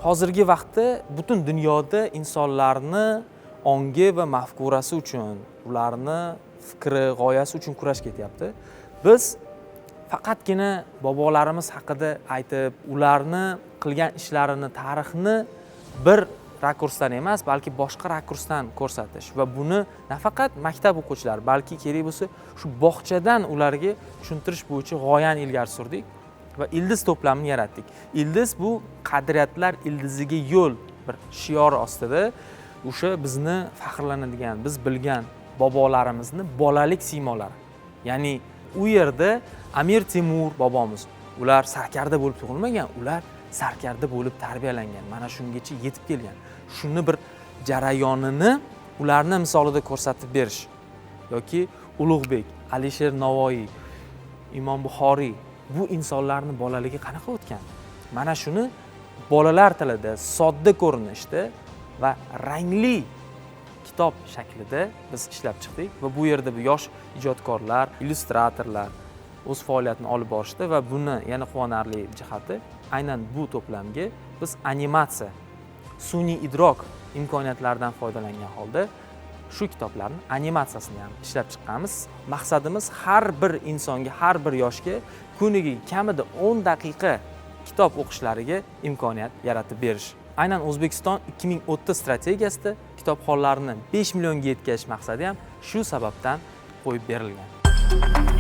Hozirgi vaqtda butun dunyoda insonlarni ongi va mafkurasi uchun, ularni fikri, g'oyasi uchun kurash ketyapti. Biz faqatgina bobolarimiz haqida aytib, ularni qilgan ishlarini, tarixni bir rakursdan emas, balki boshqa rakursdan ko'rsatish va buni nafaqat maktab o'quvchilari, balki kerak bo'lsa shu bog'chadan ularga tushuntirish bo'yicha g'oyani ilgari surdik va ildiz to'plamini yaratdik. Ildiz bu qadriyatlar ildiziga yo'l bir shior ostida o'sha bizni faxrlanadigan, biz bilgan bobolarimizni bolalik siymolari. Ya'ni u yerda Amir Temur bobomiz, ular sarkarda bo'lib tug'ilmagan, ular sarkarda bo'lib tarbiyalangan, mana shungacha yetib kelgan. Shuni bir jarayonini ularni misolida ko'rsatib berish yoki Ulug'bek, Alisher Navoiy, Imom Buxoriy, bu insonlarni bolaligi qanaqa o'tgan? Mana shuni bolalar tilida, sodda ko'rinishda va rangli kitob shaklida biz ishlab chiqdik va bu yerda bu yosh ijodkorlar, illyustratorlar o'z faoliyatini olib borishdi va buni yana quvonarli jihati, aynan bu to'plamga biz animatsiya, sun'iy idrok imkoniyatlaridan foydalangan holda shu kitoblarni animatsiyasini ham ishlab chiqqanmiz. Maqsadimiz har bir insonga, har bir yoshga kuniga kamida 10 daqiqa kitob o'qishlariga imkoniyat yaratib berish. Aynan O'zbekiston 2030 strategiyasida kitobxonlarni 5 millionga yetkazish maqsadi ham shu sababdan qo'yib berilgan.